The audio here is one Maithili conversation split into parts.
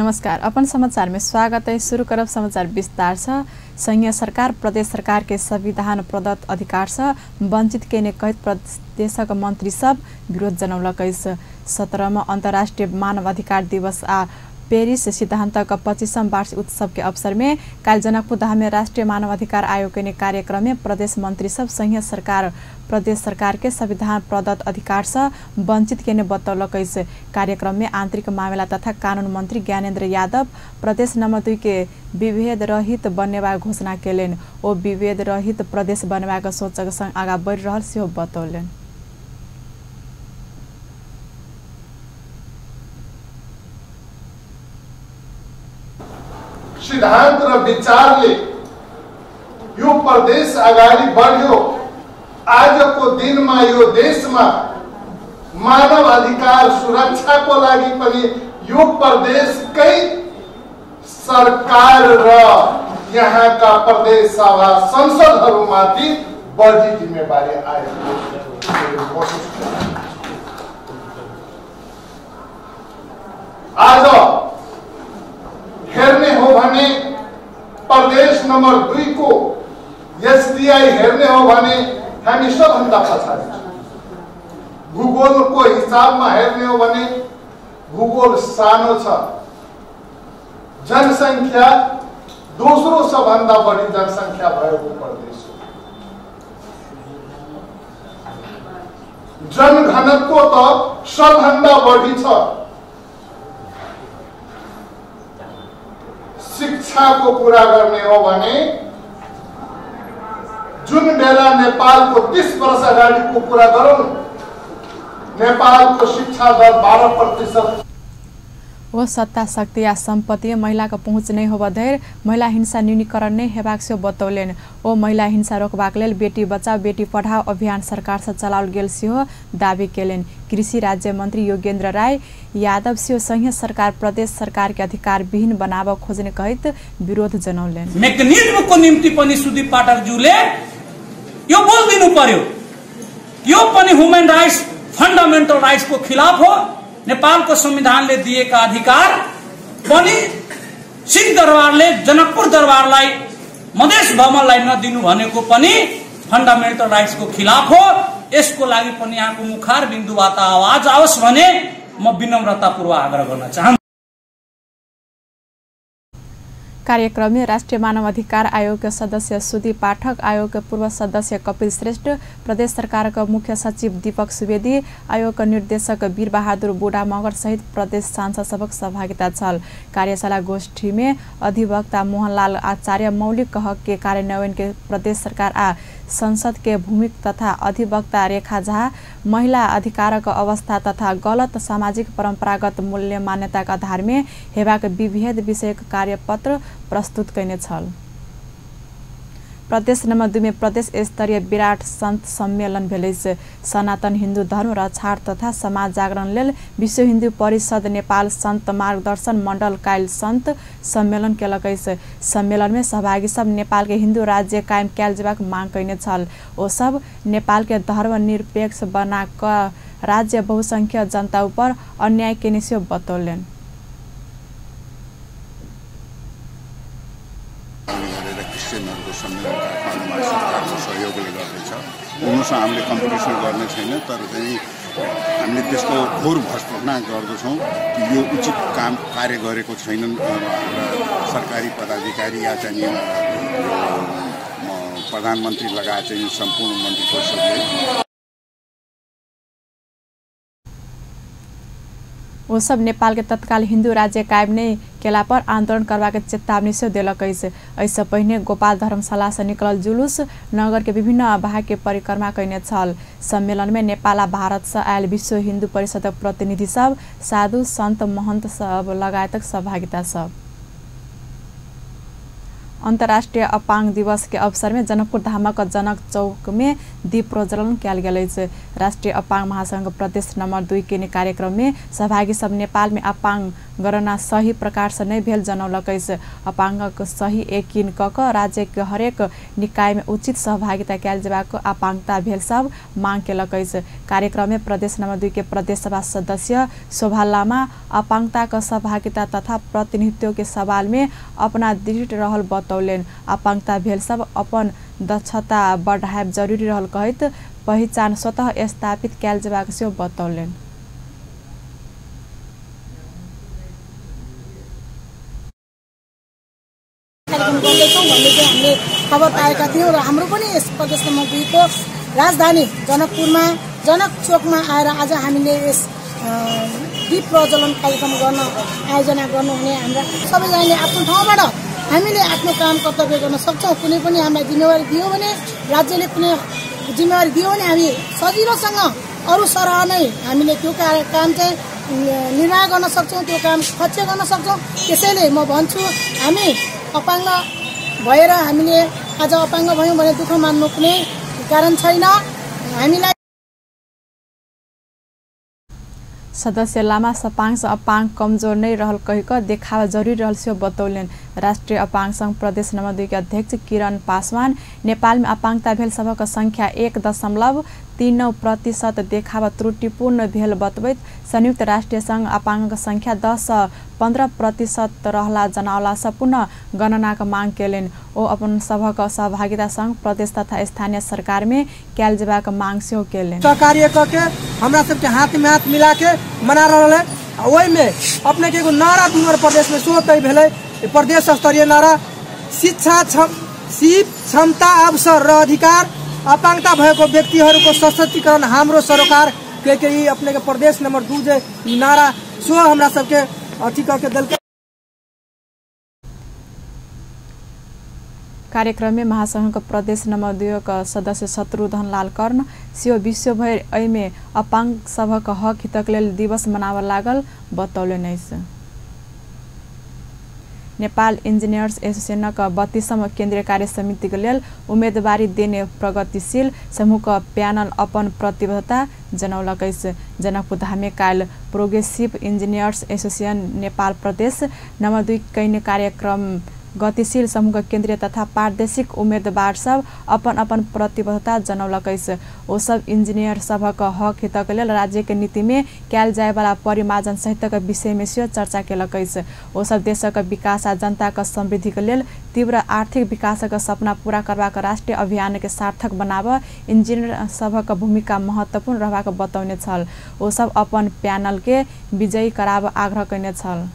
नमस्कार, अपन समाचार में स्वागत है। शुरू करब समाचार विस्तार से। संघीय सरकार प्रदेश सरकार के संविधान प्रदत्त अधिकार से वंचित केने कहैत प्रदेशक मंत्री सब विरोध जनौलक अछि। 17वां अंतर्राष्ट्रीय मानव अधिकार दिवस आ पेरिस सिद्धांतक 25वां वार्षिक उत्सव के अवसर में काल्हि जनकपुर धाम में राष्ट्रीय मानव अधिकार आयोग के कार्यक्रम में प्रदेश मंत्री सब संघीय सरकार प्रदेश सरकार के संविधान प्रदत्त अधिकार से वंचित केने बतौलक अछि। कार्यक्रम में आंतरिक मामिला तथा कानून मंत्री ज्ञानेन्द्र यादव प्रदेश नंबर 2 के विभेद रहित बनेबाक घोषणा केलनि। ओ विभेद रहित प्रदेश बनेबाक सोचक संग आगा बढ़ि रहल सेहो बतौलनि। सिद्धांत र विचारले यो प्रदेश अगाडि बढ्यो। आजको दिनमा यो देशमा मानव अधिकार सुरक्षाको लागि पनि यो प्रदेशकै सरकार र यहाँका प्रदेश सभा संसदहरूमाथि बढी जिम्मेवारी आएको। आज हेर्ने हो भने प्रदेश नम्बर 2 को एसडीआई हेर्ने हो भने हामी सबभन्दा पछाडि छौँ। भूगोलको हिसाबमा हेर्ने हो भने भूगोल सानो छ, जनसङ्ख्या दोस्रो सबभन्दा बढी जनसङ्ख्या भएको प्रदेश हो, जनघनत्व त सबभन्दा बढी छ। शिक्षाको कुरा गर्ने हो भने जुन बेला नेपालको 30 वर्ष अगाडिको कुरा गरौँ, नेपालको शिक्षा दर 12%। ओ सत्ता शक्ति या सम्पत्ति महिलाको पहुँच नै होबधरि महिला हिंसा न्यूनीकरण नै हेबाक सेहो बतौलनि। ओ महिला हिंसा रोकबाक लेल बेटी बचाओ बेटी पढ़ाओ अभियान सरकार से चलाओल गेल सेहो दावी केलनि। कृषि राज्य मंत्री योगेन्द्र राय यादव सेहो संघीय सरकार प्रदेश सरकार के अधिकार विहीन बनाब खोज्ने कहैत विरोध जनौलनि। मेकानिज्मको निम्ति पनि सुदीप पाठकज्यूले यो बोलिदिनु पर्यो। यो पनि ह्युमन राइट्स फन्डामेन्टल राइट्सको खिलाफ हो। नेपालको संविधानले दिएका अधिकार पनि सिंहदरबारले जनकपुर दरबारलाई मधेस भवनलाई नदिनु भनेको पनि फन्डामेन्टल राइट्सको खिलाफ हो। यसको लागि पनि यहाँको मुखार बिन्दुबाट आवाज आओस् भने म विनम्रतापूर्वक आग्रह गर्न चाहन्छु। कार्यक्रम में राष्ट्रीय मानव अधिकार आयोग के सदस्य सुदीप पाठक, आयोग के पूर्व सदस्य कपिल श्रेष्ठ, प्रदेश सरकार के मुख्य सचिव दीपक सुवेदी, आयोग के निर्देशक वीर बहादुर बुढ़ा मगर सहित प्रदेश सांसद सबक सहभागिता छल। कार्यशाला गोष्ठी में अधिवक्ता मोहनलाल आचार्य मौलिक हक के कार्यान्वयन के प्रदेश सरकार आ संसद के भूमिका तथा अधिवक्ता रेखा झा महिला अधिकारक अवस्था तथा गलत सामाजिक परंपरागत मूल्य मान्यता के आधार में हेबाक विभेद विषयक कार्यपत्र प्रस्तुत कयने छल। प्रदेश नंबर 2 में प्रदेश स्तरीय विराट संत सम्मेलन भेल अछि। सनातन हिन्दू धर्म रक्षार्थ तथा समाज जागरण लेल विश्व हिन्दू परिषद नेपाल संत मार्गदर्शन मंडल काल्हि संत सम्मेलन केलक अछि। सम्मेलन में सहभागी सब नेपाल के हिन्दू राज्य कायम कयल जेबाक मांग कयने छल। ओ सब नेपाल के धर्मनिरपेक्ष बना क राज्य बहुसंख्यक जनता ऊपर अन्याय केने सेहो बतौलनि। क्रिस्चियनहरूको सम्मेलन काठमाडौँमा सरकारको सहयोगले गर्दैछ। उनीहरूसँग हामीले कम्पिटिसन गर्ने छैन, तर चाहिँ हामीले त्यसको घोर भर्त्सना गर्दछौँ कि यो उचित काम कार्य गरेको छैनन् हाम्रा सरकारी पदाधिकारी या चाहिँ प्रधानमन्त्री लगायत चाहिँ सम्पूर्ण मन्त्री परिषदले। ओ सब नेपाल के तत्काल हिन्दू राज्य कायम नहि केला पर आंदोलन करबाक चेतावनी सेहो देलक अछि। एहिसँ पहिने गोपाल धर्मशाला से निकलल जुलूस नगर के विभिन्न भाग के परिक्रमा कयने छल। सम्मेलन में नेपाल आ भारत से आयल विश्व हिन्दू परिषदक प्रतिनिधि सब, साधु संत महंत सब लगायतक सहभागिता सब। अंतर्राष्ट्रीय अपांग दिवस के अवसर में जनकपुर धामक जनक चौक में दीप प्रज्वलन कयल गेल अछि। राष्ट्रीय अपांग महासंघ प्रदेश नंबर 2 के कार्यक्रम में सहभागी सब नेपाल में अपांग गणना सही प्रकार से नहीं भेल जनौलक अछि। अपांगक सही यकीन क क राज्य के हरेक निकाय में उचित सहभागिता कयल जेबाक अपांगता भेल सब मांग केलक अछि। कार्यक्रम में प्रदेश नंबर 2 के प्रदेश सभा सदस्य शोभा लामा अपांगता के सहभागिता तथा प्रतिनिधित्व के सवाल में अपना दृढ़ रहल बतौलनि। अपांगता भेल सब अपन दक्षता बढ़ायब जरूरी रहल कहैत पहिचान स्वतः स्थापित कयल जेबाक सेहो बतौलनि। कार्यक्रम गर्दैछौँ भन्ने चाहिँ हामीले खबर पाएका थियौँ र हाम्रो पनि यस प्रदेश नम्बर 2 को राजधानी जनकपुरमा जनक चोकमा आएर आज हामीले यस दीप प्रज्वलन कार्यक्रम गर्न आयोजना गर्नुहुने हाम्रा सबैजनाले आफ्नो ठाउँबाट हामीले आफ्नो काम कर्तव्य गर्न सक्छौँ। कुनै पनि हामीलाई जिम्मेवारी दियो भने, राज्यले कुनै जिम्मेवारी दियो भने हामी सजिलोसँग अरू सरह नै हामीले त्यो काम चाहिँ निर्वाह गर्न सक्छौँ, त्यो काम खच्य गर्न सक्छौँ। त्यसैले म भन्छु, हामी अपाङ्ग भएर हामीले आज अपाङ्ग भयौँ भने दुःख मान्नु कुनै कारण छैन हामीलाई। सदस्य लामा सपाङ अपाङ्ग कमजोर नै रहल कहिक देखावा जरूरी रहल सेहो बतौलनि। राष्ट्रिय अपाङ्ग संघ प्रदेश नंबर 2 के अध्यक्ष किरण पासवान नेपाल में अपाङ्गता भेल सभक संख्या 1.39% देखावा त्रुटिपूर्ण भेल बतबैत संयुक्त राष्ट्रिय संघ अपाङ्गक संख्या 10 से 15% रहला जनावला से पुनः गणनाक मांग केलनि। ओ अपन सभक सहभागिता संघ प्रदेश तथा स्थानीय सरकार में कयल जेबाक मांग सेहो केलनि। सहकार्य कऽ के हमरा सबके हाथ में हाथ मिला के मना रहल है। ओहिमे अपने के एगो नारा डुमर प्रदेश में सेहो तय भेलै, प्रदेश स्तरीय नारा, शिक्षा सीप क्षमता अवसर र अधिकार, अपाङ्गता भएको व्यक्तिहरूको सशक्तिकरण हाम्रो सरोकार के के ई अपने के प्रदेश नंबर 2 जे नारा सेहो हमरा सबके अथी कऽ के देलकै। कार्यक्रम में महासंघ प्रदेश नंबर 2 के सदस्य शत्रुघ्न लाल कर्ण सेहो विश्वभरि एहिमे अपाङ्ग सभक हक हितक लेल दिवस मनाबय लागल बतौलनि अछि। नेपाल इंजीनियर्स एसोसिएशनक 32वां केंद्रीय कार्य समिति के लेल उम्मेदवारी देने प्रगतिशील समूहक प्यानल अपन प्रतिबद्धता जनौलक अछि। जनकपुरधाम में काल्हि प्रोग्रेसिव इंजीनियर्स एसोसिएशन नेपाल प्रदेश नंबर 2 कयने कार्यक्रम गतिशील समूह केंद्रीय तथा प्रादेशिक उम्मेदवार सब अपन अपन प्रतिबद्धता जनौलक अछि। ओ सब इंजीनियर सभक हक हितक लेल राज्य के नीति में कयल जायवाला परिमार्जन सहितक विषय में सेहो चर्चा केलक अछि। ओ सब देशक विकास आ जनताक समृद्धि के लेल तीव्र आर्थिक विकासक सपना पूरा करबाक राष्ट्रीय अभियान के सार्थक बनाबऽ इंजीनियर सभक भूमिका महत्वपूर्ण रहबाक बतौने छल। ओ सब अपन प्यानल के विजयी कराबऽ आग्रह कयने छल।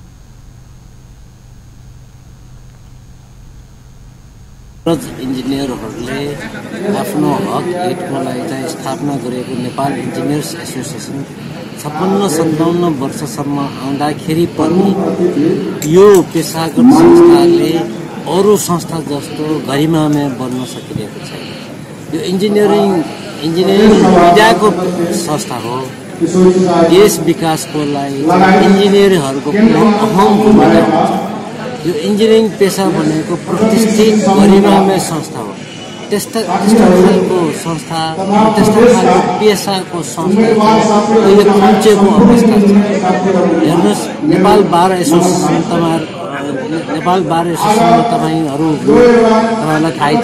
इन्जिनियरहरूले आफ्नो हक हितको लागि चाहिँ स्थापना गरेको नेपाल इन्जिनियर्स एसोसिएसन 56-57 वर्षसम्म आउँदाखेरि पनि यो पेसागत संस्थाले अरू संस्था जस्तो गरिमामय बन्न सकिरहेको छैन। यो इन्जिनियरिङ विद्याको संस्था हो। देश विकासको लागि इन्जिनियरहरूको अहम भूमिका हुन्छ। यो इन्जिनियरिङ पेसा भनेको प्रतिष्ठित गरिमामय संस्था हो। त्यस्तो खालको संस्था, त्यस्तो खालको पेसाको संस्था अहिले खुम्चेको अवस्था छ। हेर्नुहोस्, नेपाल बार एसोसिएसन नेपाल बार एसोसिएसनमा तपाईँहरूलाई थाहै छ।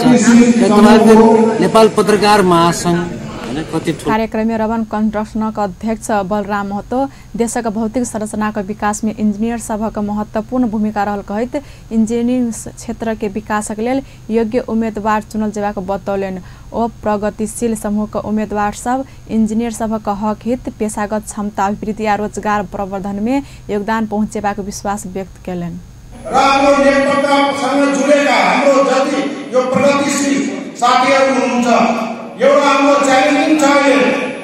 तपाईँहरूको नेपाल पत्रकार महासङ्घ कार्यक्रम में रवन कंस्ट्रक्शनक अध्यक्ष बलराम महतो देशक भौतिक संरचनाक विकास में इंजीनियर सभक महत्वपूर्ण भूमिका रहल कहैत इंजीनियरिंग क्षेत्र के विकासक लेल योग्य उम्मेदवार चुनल जेबाक बतौलनि। ओ प्रगतिशील समूहक उम्मेदवार सब इंजीनियर सभक हक हित, पेशागत क्षमता अभिवृद्धि आ रोजगार प्रवर्धन में योगदान पहुँचेबाक विश्वास व्यक्त केलनि। र हाम्रो नेतृत्वसँग जुडेका हाम्रो जति यो प्रगतिशील साथीहरू हुनुहुन्छ, एउटा हाम्रो च्यालेन्जिङ छ।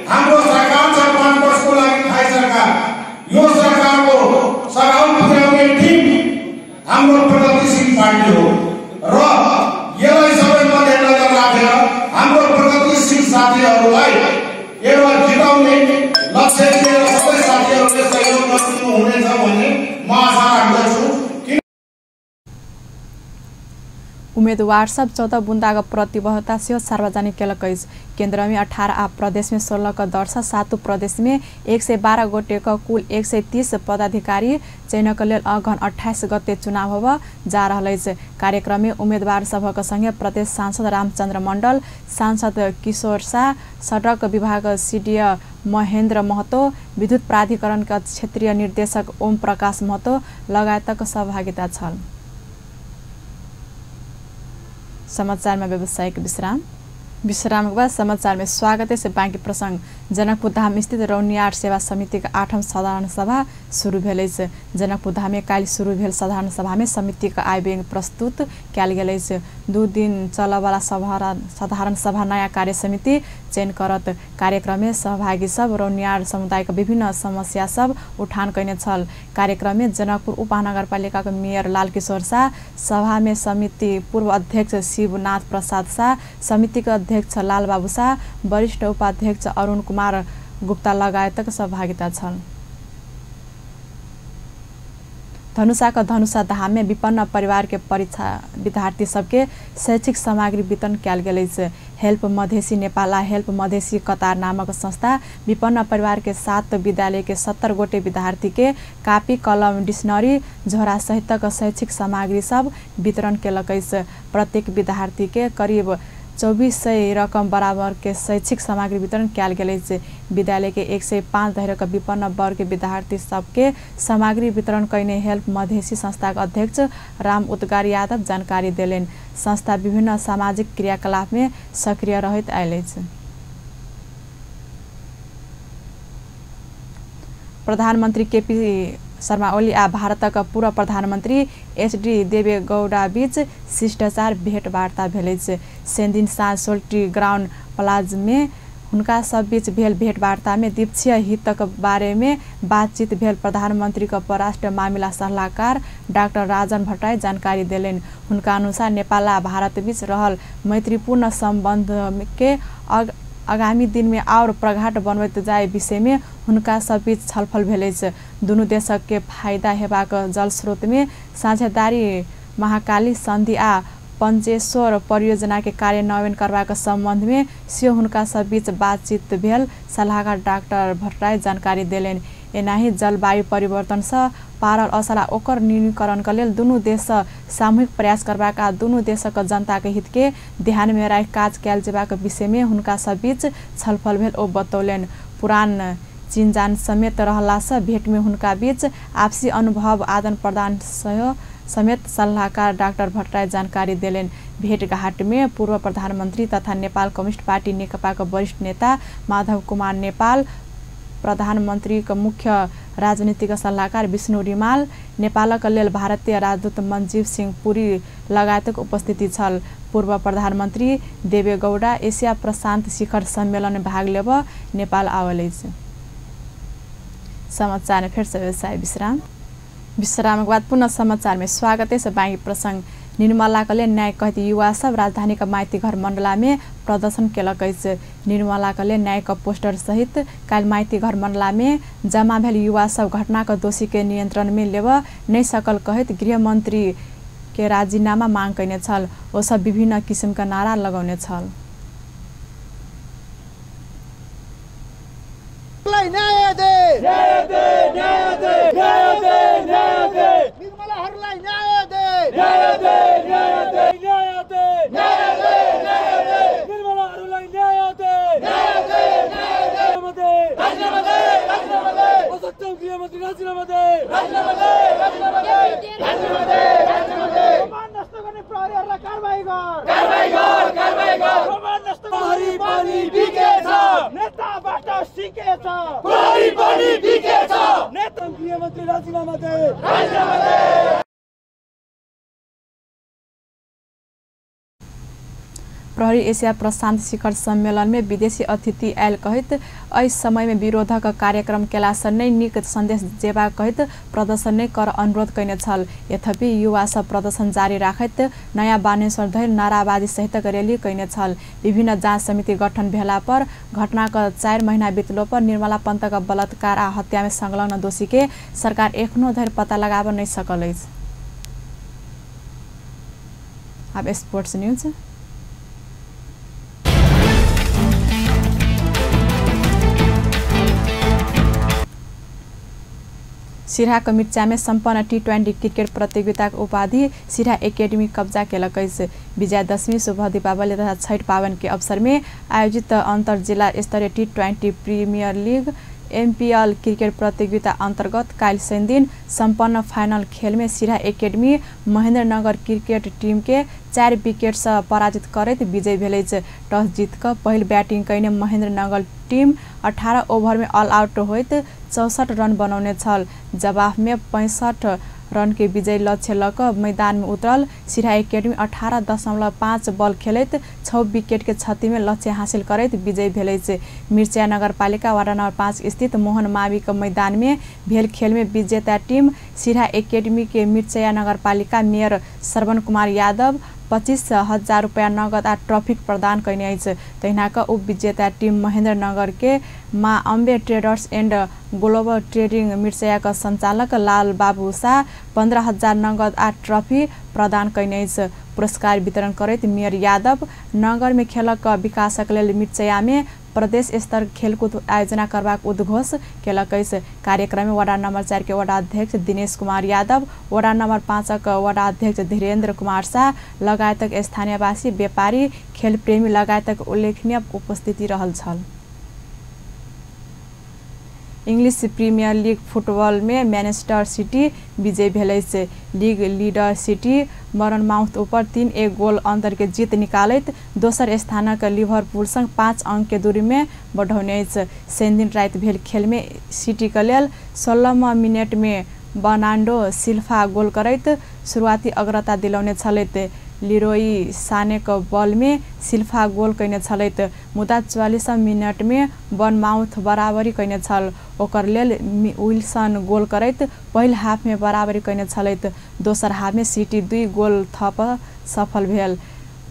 हाम्रो सरकार छ 5 वर्षको लागि थाई सरकार, यो सरकारको सघाउ पुर्याउने टिम हाम्रो प्रगतिशील पार्टी हो र यसलाई सबै मध्यनजर राखेर हाम्रो प्रगतिशील साथीहरूलाई एउटा जिताउने लक्ष्य लिएर सबै साथीहरूले सहयोग गरिदिनु हुनेछ भन्ने म आशा राख्दछु। उम्मेदवार सब 14 बुंदाक प्रतिबद्धता सेहो सार्वजनिक केलक अछि। केन्द्रमे 18 आ प्रदेशमे 16 क दर सँ 7 प्रदेशमे 112 गोटेक कुल 130 पदाधिकारी चयनक लेल अगहन 28 गते चुनाव होब जा रहल अछि। कार्यक्रममे उम्मेदवार सभक संगे प्रदेश सांसद रामचन्द्र मण्डल, सांसद किशोर शाह, सडक विभाग सीडीए महेन्द्र महतो, विद्युत प्राधिकरणका क्षेत्रीय निर्देशक ओम प्रकाश महतो लगायतक सहभागिता छल। समाचारमा व्यावसायिक विश्राम। विश्रामको बाद समाचारमा स्वागत छ। बाँकी प्रसंग। जनकपुर धाम स्थित रौनियार सेवा समितिको 8औं साधारण सभा सुरु भेल अछि। जनकपुर धाममे काल्हि सुरु भेल साधारण सभामे समितिको आय व्यय प्रस्तुत कयल गेल अछि। 2 दिन चलऽवाला साधारण सभा नयाँ कार्य समिति चयन करत। कार्यक्रममे सहभागी सब रौनियार समुदायका विभिन्न समस्या सब उठान कयने छल। कार्यक्रममे जनकपुर उपमहानगरपालिकाको मेयर लालकिशोर शाह, सभामे समिति पूर्व अध्यक्ष शिवनाथ प्रसाद शाह, समितिको अध्यक्ष लालबाबु शाह, वरिष्ठ उपाध्यक्ष अरुण कुमार गुप्ता लगायतक सहभागिता छल। धनुषाको धनुषा धाममे विपन्न परिवार के परीक्षा विद्यार्थी सबके शैक्षिक सामग्री वितरण कयल गेल अछि। हेल्प मधेसी नेपाल आ हेल्प मधेसी कतार नामक संस्था विपन्न परिवार के 7 विद्यालय के 70 गोटे विद्यार्थी के कापी, कलम, डिक्सनरी, झोरा सहितक शैक्षिक सामग्री सब वितरण केलक अछि। प्रत्येक विद्यार्थी के करीब 2400 रकम बराबर के शैक्षिक सामग्री वितरण कयल गेल अछि। विद्यालय के 105 धरिक विपन्न वर्ग के विद्यार्थी सबके सामग्री वितरण कयने हेल्प मधेसी संस्थाक अध्यक्ष राम उद्गार यादव जानकारी देलनि। संस्था विभिन्न सामाजिक क्रियाकलाप में सक्रिय रहैत आयल अछि। प्रधानमन्त्री केपी शर्मा ओली आ भारतक पूर्व प्रधानमन्त्री एचडी देवेगौडा बीच शिष्टाचार भेटवार्ता भेल अछि। शनिदिन साँझ सोल्टी ग्राउंड प्लाजामे हुनका सब बीच भेल भेटवार्तामे द्विपक्षीय हितक बारेमे बातचीत भेल प्रधानमन्त्रीक परराष्ट्र मामिला सल्लाहकार डाक्टर राजन भट्टराई जानकारी देलनि। हुनका अनुसार नेपाल आ भारत बीच रहल मैत्रीपूर्ण सम्बन्धके आगामी दिनमे और प्रगाढ़ बनबैत जाय विषयमे हुनका सब बीच छलफल भेल अछि। दुनू देशके फाइदा हेबाक जलस्रोतमे साझेदारी, महाकाली सन्धि आ पंचेश्वर परियोजना के कार्यान्वयन करबाक सम्बन्धमे सेहो हुनका सब बीच बातचीत भेल सल्लाहकार डाक्टर भट्टराई जानकारी देलनि। एनाही जलवायु परिवर्तनसँ पारल असर आ ओकर न्यूनीकरणक लेल दुनू देशसँ सामूहिक प्रयास करबाक आ दुनू देशक जनताक हितके ध्यानमे राखि काज कयल जेबाक विषयमे हुनका सब बीच छलफल भेल ओ बतौलनि। पुरान चिनजान समेत रहलासँ भेटमे हुनका बीच आपसी अनुभव आदान प्रदान समेत सल्लाहकार डाक्टर भट्टराई जानकारी देलनि। भेटघाटमे पूर्व प्रधानमन्त्री तथा नेपाल कम्युनिस्ट पार्टी नेकपाक वरिष्ठ नेता माधव कुमार नेपाल, प्रधानमन्त्रीक मुख्य राजनीतिक सल्लाहकार विष्णु रिमाल, नेपालक लेल भारतीय राजदूत मनजीव सिंह पुरी लगायतक उपस्थिति छल। पूर्व प्रधानमन्त्री देवेगौडा एशिया प्रशान्त शिखर सम्मेलनमे भाग लेब नेपाल आवल अछि। समाचार फेर से व्यवसाय विश्राम। विश्रामको बाद पुनः समाचारमे स्वागत छ। बाँकी प्रसंग। निर्मलाकले न्याय कहैत युवा सब राजधानीक माइतीघर मण्डलामे प्रदर्शन केलक अछि। निर्मलाकले न्यायक पोस्टर सहित काल्हि माइतीघर मण्डलामे जमा भेल युवा सब घटनाक दोषीके नियन्त्रणमे लेब नहि सकल कहैत गृहमन्त्री के राजीनामा माग कयने छल। ओ सब विभिन्न किसिमका नारा लगौने छल। न्याय they, न्याय they, न्याय they, न्याय they, न्याय दे, निर्मलाहरूलाई न्याय they, न्याय दे, न्याय दे, न्याय दे, न्याय दे, न्याय दे, निर्मलाहरूलाई न्याय दे, न्याय दे, न्याय दे, राजीनामा दे, राजीनामा दे, असक्षम गृहमन्त्री राजीनामा दे, राजीनामा दे, राजीनामा दे, राजीनामा दे, राजीनामा दे, मान नष्ट गर्ने प्रहरीहरूलाई कारबाही गर, कारबाही गर, कारबाही गर, मान नष्ट प्रहरी पनि बिकेछ, नेताबाट सिकेछ, प्रहरी पनि बिकेछ, नेता गृहमन्त्री राजीनामा दे, राजीनामा दे। प्रहरी एशिया प्रशान्त शिखर सम्मेलन में विदेशी अतिथि आयल कहैत एहि समय में विरोधक कार्यक्रम केलासँ नै नीक संदेश जेबाक कहैत प्रदर्शन नै कर अनुरोध कयने छल। यद्यपि युवा सब प्रदर्शन जारी राखैत नयाँ बानेश्वर धरि नाराबाजी सहितक रैली कयने छल। विभिन्न जाँच समिति गठन भेला पर घटनाक 4 महीना बितलो पर निर्मला पन्तक बलात्कार आ हत्या में संलग्न दोषी के सरकार एखनो धरि पता लगाब नै सकल अछि। अब स्पोर्ट्स न्यूज। सिरहाक मिर्चा में सम्पन्न T20 cricket प्रतियोगिताक उपाधि सिरहा एकेडमी कब्जा केलक अछि। विजयादशमी, शुभ दीपावली तथा छठ पावन के अवसर में आयोजित अंतर जिला स्तरीय T20 premier league MPL cricket प्रतियोगिता अंतर्गत काल्हि शनिदिन सम्पन्न फाइनल खेल में Siraha academy Mahendranagar cricket team के 4 विकेट से पराजित करैत विजयी भेल अछि। टॉस जीत कऽ पहिल बैटिंग कयने महेन्द्रनगर टीम 18 ओभर में ऑल आउट होइत 64 रन बनौने छल। जवाब में 65 रन के विजयी लक्ष्य लऽ कऽ मैदान में उतरल सिरहा एकेडमी 18.5 बॉल खेलैत 6 विकेट के क्षति में लक्ष्य हासिल करैत विजयी भेल अछि। मिर्चा नगरपालिका वार्ड नंबर 5 स्थित मोहन मावी के मैदान में भेल खेल में विजेता टीम सिरहा एकेडमी के मिर्चा नगरपालिका मेयर श्रवण कुमार यादव 25,000 रुपया नगद आ ट्रॉफी प्रदान कयने अछि। तहिना कऽ उप विजेता टीम महेन्द्रनगर के Maa Ambe traders and global trading Mirchaiya के संचालक लाल बाबू शाह 15,000 नगद आ ट्रॉफी प्रदान कयने अछि। पुरस्कार वितरण करैत मेयर यादव नगर में खेलक विकासक लेल मिर्चैया में प्रदेश स्तर खेलकूद आयोजना करबाक उद्घोष केलक अछि। कार्यक्रम में वार्ड नंबर 4 के वार्ड अध्यक्ष दिनेश कुमार यादव, वार्ड नंबर 5 के वार्ड अध्यक्ष धीरेन्द्र कुमार शाह लगायतक स्थानीयवासी, व्यापारी, खेल प्रेमी लगायतक उल्लेखनीय उपस्थिति रहल छल। इंग्लिश प्रीमियर लीग फुटबॉल में मैनचेस्टर सिटी विजयी भेल अछि। लीग लीडर सिटी बर्नमाउथ ऊपर 3-1 गोल अंतर के जीत निकालैत दोसर स्थानक लिवरपूल संग 5 अंक के दूरी में बढ़ौने अछि। शनिदिन राति भेल खेल में सिटी के लेल 16 मिनट में बर्नार्डो सिल्वा गोल करैत शुरुआती अग्रता दिलौने छलैत। लिरोई साने के बॉल में सिल्वा गोल कयने छलैत, मुदा 44 मिनट में बर्नमाउथ बराबरी कयने छल। ओकर लेल विल्सन गोल करैत पहिल हाफ में बराबरी कयने छलैत। दोसर हाफ में सिटी 2 गोल थप सफल भेल।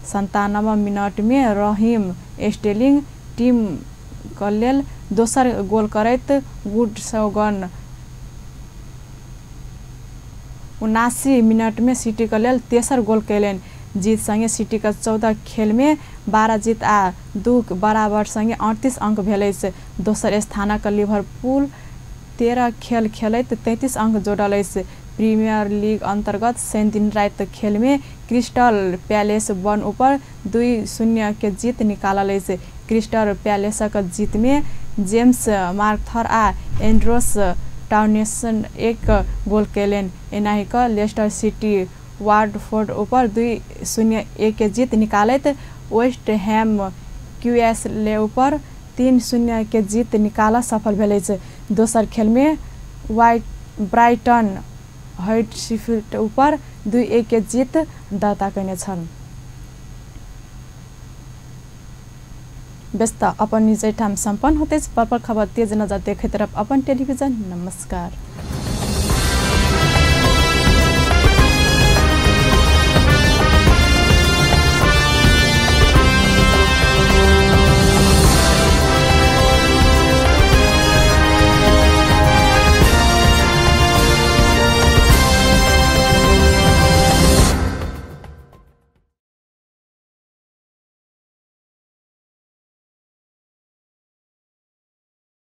97 मिनट में रहीम स्टेलिंग टीम के लेल दोसर गोल करैत गुडसोगन 79 मिनट में सिटी के लेल तेसर गोल कयलनि। जीत संगे सिटी के 14 खेल में 12 जीत आ 2 बराबर संगे 38 अंक भेल अछि। दोसर स्थानक लिवरपूल 13 खेल खेलैत 33 अंक जोड़ल अछि। प्रीमियर लीग अंतर्गत शनिदिन राति खेल में क्रिस्टल पैलेस बर्न ऊपर 2-0 के जीत निकालल अछि। क्रिस्टल पैलेसक जीत में जेम्स मार्थर आ एंड्रोस टाउनेसन 1 गोल कयलनि। एनाही कऽ लेस्टर सिटी वाटफोर्ड ऊपर 2-0 के जीत निकालैत वेस्ट हैम क्यूएस ले ऊपर 3-0 के जीत निकाल सफल भेल अछि। दोसर खेल में ब्राइटन हडर्सफील्ड ऊपर 2-1 के जीत दर्ता कयने छल। व्यस्त अपन निज ठाम सम्पन्न होते पल पल खबर तेज नजर देखैत रहब अपन टेलीविजन। नमस्कार।